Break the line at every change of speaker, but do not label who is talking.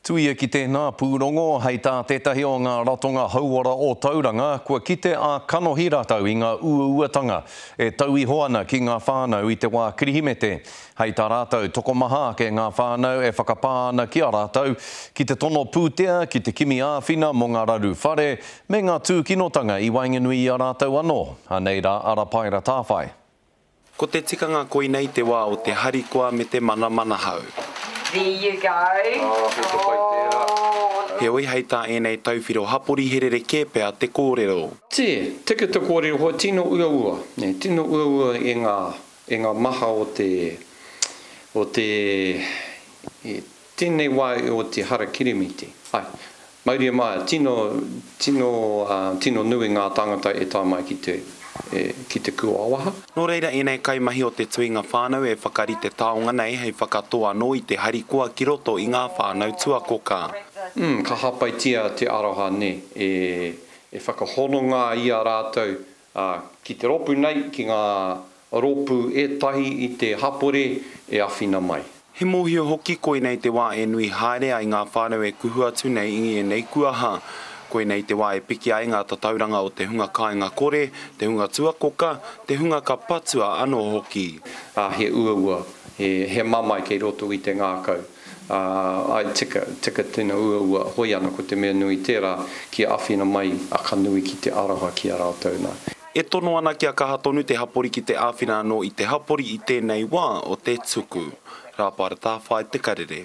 Tuia ki tēnā pūrongo, hei tā tētahi o ngā ratonga hauora o Tauranga, kua kite ā-kanohi rātou i ngā uauatanga e tau iho ana ki ngā whānau i te wā Kirihimete. Hei tā rātou, tokomaha ake ngā whānau e whakapā ana ki a rātou ki te tono pūtea, ki te kimi āwhina mō ngā raru whare, me ngā tūkinotanga i waenganui i a rātou anō. Anei rā a Rapaera Tāwhai.
Ko te tikanga koinei te wā o te harikoa me te manamanahau.
There you go.
Oh, he te pai tērā.
Heoi hei tā ēnei tauwhiro hapori he rerekē pea te kōrero.
Tē, tika te kōrero hoa, tino uaua, nē, tino uaua e ngā, e ngā maha o te, o te, e, tēnei wā o te hara Kiremiti. Ai, Mauria mai, tino, tino, tino nui ngā tāngata e tae mai ki te, ki te kūawaha.
Nō reira ēnei kaimahi o te tuinga whānau e whakarite taonga nei hei whakatō anō i te harikoa ki roto i ngā whānau tuakoka.
Mm, ka hāpaitia te aroha nē, e, e whakahononga i a rātou, ā, ki te rōpū nei, ki ngā rōpū ētahi i te hapori e awhina mai.
He mōhio hoki koinei te wā e nui haere ai ngā whānau e kuhu atu nei i ēnei kuaha. Koinei te wā e piki ai ngā tatauranga o te hunga kāinga kore, te hunga tuakoka, te hunga ka patua anō hoki.
Ā, he uaua, he, he mamae kei roto i te ngākau. Ā, āe tika, tika tino uaua, hoi ana ko te mea nui tērā, kia awhina mai a ka nui ki te aroha ki a rātou nā.
E tono ana kia kaha tonu te hapori ki te āwhina anō i te hapori i tēnei wā o te tuku. Rāpara Tāwhai Te Karere.